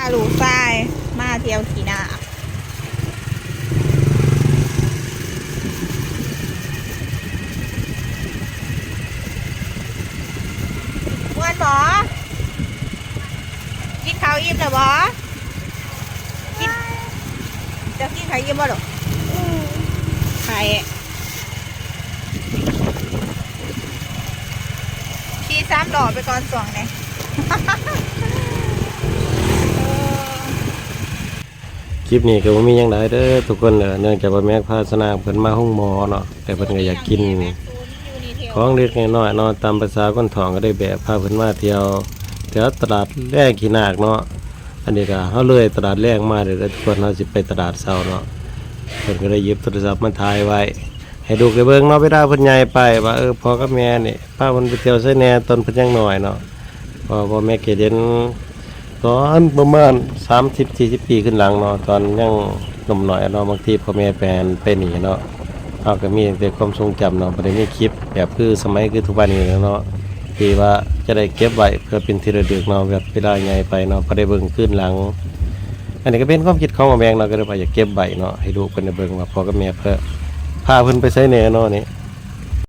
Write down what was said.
ພາລູກຊາຍມາທ່ຽວຂີ້ນາກ ມ່ວນບໍ່? ກິນເຂົ້າອີ່ມແລ້ວບໍ່? ກິນ ເຈົ້າກິນເຂົ້າອີ່ມບໍ່ລູກ? ໄຂ່ ຂີ່ສາມລໍ້ໄປກ່ອນຊ່ວງນີ້ ຄລິບນີ້ກໍບໍ່ມີຫຍັງຫຼາຍເດີທຸກຄົນເດີ ເນື່ອງຈາກວ່າແມັກພາຊະນາກເພິ່ນມາໂຮງໝໍເນາະ ແຕ່ເພິ່ນກໍຢາກກິນຂອງເລັກໆນ້ອຍໆເນາະ ຕາມພາສາຄົນທ້ອງ ກໍໄດ້ແບບພາເພິ່ນມາທ່ຽວແຖວຕະຫຼາດແລຂີ້ນາກເນາະ. ອັນນີ້ກໍເຮົາເລີຍຕະຫຼາດແລມາເດີທຸກຄົນ ເຮົາຊິໄປຕະຫຼາດເຊົ້າເນາະ. ເພິ່ນກໍໄດ້ຫຍິບໂທລະສັບມາຖ່າຍໄວ້ໃຫ້ລູກໄດ້ເບິ່ງເນາະ ເວລາເພິ່ນໃຫຍ່ໄປວ່າ ເອີ ພໍ່ກັບແມ່ນີ້ພາເພິ່ນໄປທ່ຽວໃສແດ່ຕອນເພິ່ນຍັງນ້ອຍເນາະ. ເພາະວ່າພໍ່ແມ່ເກດເຫັນຕອນປະມານສາມສິບສີ່ສິບປີຂຶ້ນຫຼັງເນາະ ຕອນຍັງໜຸ່ມນ້ອຍເນາະ ບາງທີພໍ່ແມ່ໄປຫັ້ນໄປນີ້ເນາະ ເຮົາກໍມີແຕ່ຄວາມຊົງຈຳເນາະ ບໍ່ໄດ້ມີຄລິບແບບຄືສະໄໝຄືທຸກວັນນີ້ແຫຼະເນາະ ທີ່ວ່າຈະໄດ້ເກັບໄວ້ເພື່ອເປັນທີ່ລະລຶກເນາະ ແບບເວລາໃຫຍ່ໄປເນາະ ພໍໄດ້ເບິ່ງຄືນຫຼັງ. ອັນນີ້ກໍເປັນຄວາມຄິດຂອງໝໍແບງເນາະ ກໍເລີຍວ່າຢາກເກັບໄວ້ເນາະ ໃຫ້ລູກເພິ່ນໄດ້ເບິ່ງວ່າພໍ່ກັບແມ່ເພິ່ນພາເພິ່ນໄປໃສແດ່ເນາະນີ້.